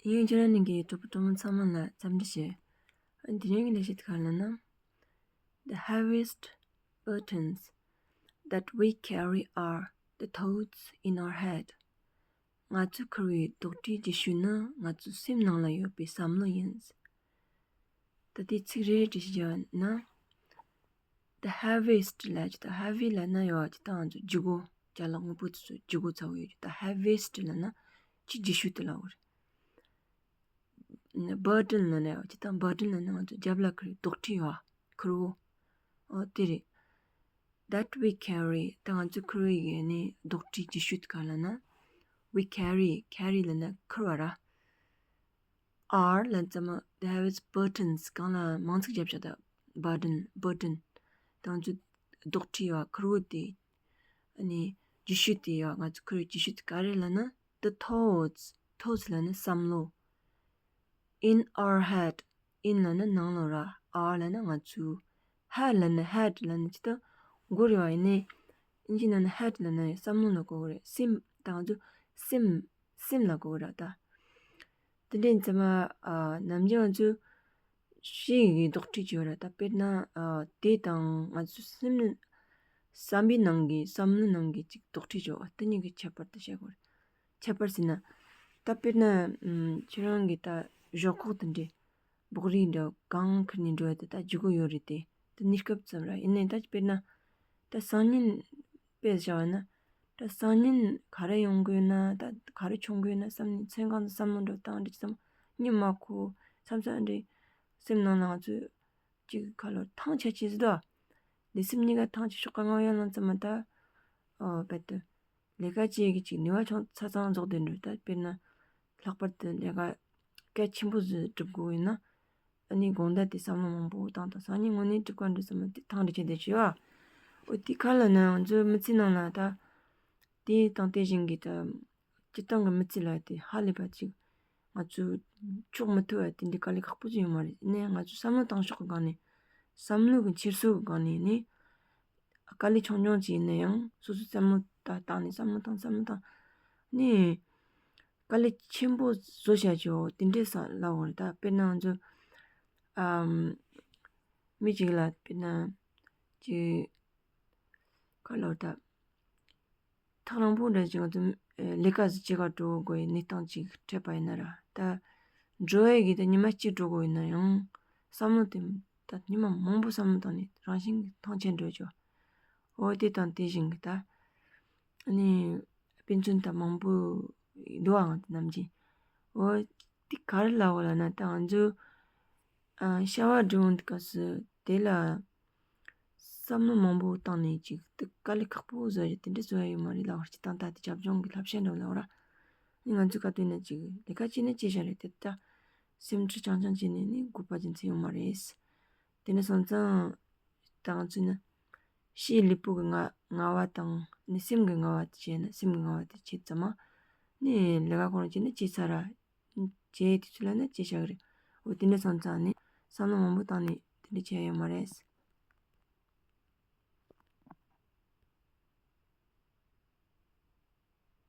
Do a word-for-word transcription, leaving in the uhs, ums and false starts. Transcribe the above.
ཡིན། ཁྱེད་རང་གཉིས་ཀྱི་གྲོགས་པོ་གྲོགས་མོ་ཚང་མ་ལ་འཚམས་འདྲི་ཞུ། འདི་རིང་གི་ལས་བྱེད་ག་ལ་ན། The heaviest burdens that we carry are the thoughts in our head. ང་ཚོས་འཁུར་བའི་རྡོག་ཁྲེས་ལྗིད་ཤོས་ནི་ང་ཚོའི་སེམས་ནང་ལ་ཡོད་པའི་བསམ་བློ་ཡིན། ད་དེའི་ཚིག་རེ་རེ་བྲིས་བཞག་ན། The heaviest ལབ་ཀྱི་ད་heavy ལབ་ན་ཡོད་ཀྱི་ད་ང་ཚོ་ལྗིད་ཁོག་ཅ་ལག་དངོས་པོ་དེ་ཚོ་ལྗིད་ཁོག་ཚ་བོ་ཡོད་ཀྱི་ད་heaviest ལབ་ན་ཆེས་ལྗིད་ཤོས་དེ་ལབ་དགོས་རེད། Burden ལབ་ན་ཡོད་ཀྱི་ད་burden ལབ་ན་ང་ཚོ་རྒྱབ་ལ་འཁུར་བའི་རྡོག་ཁྲེས་ཡོད་འཁུར་བོ། ཨོ་དེ་རེད། That we carry ད་ང་ཚོ་འཁུར་བའི་ཡས་ནས་རྡོག་ཁྲེས་ལྗིད་ཤོས་དེ་ག་ལབ་ན། We carry carry ལབ་ན་འཁུར་བ་ར། Are ལ་ཙམ་མ་the heaviest burdens གང་ལ་མང་ཚིག་བརྒྱབ་བཞག་ད། Burden burden དང་ཚོ་རྡོག་ཁྲེས་ཡོད་འཁུར་བོ་དེ། ཨ་ནི་ལྗིད་ཤོས་དེ་ཡོད་ང་ཚོ་འཁུར་བའི་ལྗིད་ཤོས་དེ་ག་རེ་ལབ་ན། The thoughts thoughts ལབ་ན་བསམ་བློ། In our head in ལབ་ན་ནང་ལོགས་ར། Are ལབ་ན་ང་ཚོའི། Head ལབ་ན་head ལབ་ན་ཅི་ལྟར་མགོ་རེད་བ། ཡིན་ནའི་ཨིན་ཇི་ནང་ན་head ལབ་ན་བསམ་བློ་ལ་གོ་གི་རེད། སེམས་ད་ང་ཚོ་སེམས་སེམས་ལ་གོ་གི་ར་ད། དེ་འདྲའི་ཚེ་མ་ཨ་ནམ་རྒྱུན་ང་ཚོ་ཤི་ཡི་རྡོག་ཁྲེས་བྱེད་ར་ད། དཔེར་ན་ཨ་དེ་དང་ང་ཚོ་སེམས་བསམ་པའི་ནང་གི་བསམ་བློའི་ནང་གི་ཅིག་རྡོག་ཁྲེས་བྱེད་བ་དེ་གཉིས་ཀྱི་ཁྱད་པར་དེ་བཤད་དགོས་རེད། ཁྱད་པར་ཟེར་ན། ད་དཔེར་ན་ཨམ་ཁྱེད་རང་གི་ད་ཞོག་ཁོག་དེ་འདྲས་སྦུག་རིས་འདྲ་གང་ཁུར་ནས་འགྲོ་ཡ་དེ་ད་ལྗིད་ཁོག་ཡོད་རེད་དེ། དེ་གནས་སྐབས་ཙམ་ར། ཡིན་ནའི་ད་དཔེར་ན་ད་སང་ཉིན་དཔེ་བཞག་པ་ན། ད་སང་ཉིན་ག་རེ་ཡོང་གི་ཡོད་ན། ད་ག་རེ་བྱུང་གི་ཡོད་ན་བསམ་ནས་མཚན་གང་དུ་བསམ་བློ་འགྲོ་བཏང་འདྲ་ཅི་ཙམ་ཉི་མ་ཁོ་མཚམས་མཚམས་འདྲ་སེམས་ནང་ལ་ང་ཚོས་ཅིག་ཁ་ལོར་ཐང་ཆད་ཅི་ཟེར་དོ། ལས་སེམས་གཉིས་ཀ་ཐང་ཆད་ཤོག་ག་ང་ཡང་ལང་ཙམ་མ་ད། ཨོ་བད་དུ། ལས་ཀ་བྱེད་ཀྱི་ཅིག་ནུས་པ་ཆུང་ཚ་ཚང་རྫོགས་དེ་འགྲོ་ད། དཔེར་ན་ལྷག་པར་དུ་ལས་ཀ་གལ་ཆེན་པོ་ཟིག་སྒྲུབ་དགོས་ཡིན་ན། ཨ་ནི་དགོང་དག་དེ་བསམ་བློ་མང་པོ་བཏང་དང་སང་ཉིན་དངོས་གནས་སྒྲུབ་ག་འགྲོ་ཙམ་མ་དེ་ཐང་འགྲིག་ཆེ་དེ་བྱོས་ཨ། ཨོ་དེ་ཁ་ལ་ན་ང་ཚོའི་མི་ཚེ་ནང་ལ་ད། དེ་དང་དེ་བཞིན་གྱི་ད། སྤྱིར་བཏང་གི་མི་ཚེ་ལ་དེ་ཧ་ལས་པ་ཅིག་ང་ཚོས་ཆོག་མི་ཐུབ་པ་དེ་འདྲའི་དཀའ་ལས་ཁག་པོ་ཅིག་ཡོད་མ་རེད། ནས་ང་ཚོས་བསམ་བློ་བཏང་ཕྱོགས་ཀྱི་སྒང་ནས་བསམ་བློ་གི་འཁྱེར་སོ་གི་སྒང་ནས་ནི། དཀའ་ལས་ཆུང་ཆུང་ཅིག་ཡིན་ན་ཡང་སོ་སོས་བསམ་བློ་ད་བཏང་ནས་བསམ་བློ་བཏང་བསམ་བློ་བཏང་ནས། དཀའ་ལས་ཆེན་པོ་བཟོ་བྱ་ཆོག་དེ་འདྲའི་ས་ལ་འོ་རེད། ད་དཔེར་ན་ང་ཚོ་ཨམ་མི་གཅིག་ལ་དཔེར་ན་ཅིག་ག་ལོར་ད། ཐག་རིང་པོ་འདྲ་ཅིག་ང་ཚོ་ལས་ཀ་ཟིག་བྱེད་ག་འགྲོ་དགོས་ཡི་གནས་སྟངས་ཅིག་འཕྲད་པ་ཡིན་ན་ར། ད་འགྲོ་ཡས་ཀྱི་ད་ཉི་མ་གཅིག་འགྲོ་དགོས་ཡིན་ན་ཡང་བསམ་བློ་དེ་ད་ཉི་མ་མང་པོ་བསམ་བློ་བཏང་ནས་རང་བཞིན་གྱི་ཐང་ཆད་འགྲོ་ཆོག་འོ་དེ་དང་དེ་བཞིན་གྱི་ད་ཨ་ནི་དཔེ་མཚོན་ད་མང་པོ་འདུག་ཨང་དེ་ནམ་རྒྱུན། འོ་དེ་ག་རེ་ལབ་དགོས་ལབ་ན་ད་ང་ཚོ་ཨ་བྱ་བ་སྒྲུབ་ཡོང་དུས་སྐབས་སུ་དེ་ལ། བསམ་བློ་མང་པོ་བཏང་ནས་ཅིག་ཏུ་དཀའ་ལས་ཁག་པོ་བཟོ་ཡ་དེ་འདྲ་བཟོ་ཡ་ཡོད་མ་རེད་ལབ་པ། སྤྱིར་བཏང་ད་དེ་རྒྱབ་ལྗོངས་ཀྱི་བསླབ་བྱ་འདྲ་བོ་ལབ་ར། ནི་ང་ཚོས་ག་དུས་ན་ཅིག་ལས་ཀ་བྱས་ན་བྱས་བཞག་རེད་དེ། ད་སེམས་ཁྲལ་རྐྱང་རྐྱང་བྱས་ནས་ནི་དགོས་པ་རྒྱུ་མཚན་ཡོད་མ་རེད། དེ་ནས་སོང་ཙང་ད་ང་ཚོས་ནི་ཕྱིའི་ལུས་པོ་གི་ང་ང་བ་དང་ནི་སེམས་ཀྱི་ང་བ་དེ་བྱས་ན་སེམས་ཀྱི་ང་བ་དེ་བྱས་ཙམ་མ་ནི་ལས་ཀ་གང་རུ་བྱས་ན་བྱས་ཚར་ར། བྱས་དུས་ཚོད་ལ་ནི་བྱས་བཞག་གི་རེད། འོ་དེ་འདྲ་སོང་ཙང་ནི་བསམ་བློ་མང་པོ་བཏང་ནས་དེ་འདྲ་བྱས་ཡོད་མ་རེད།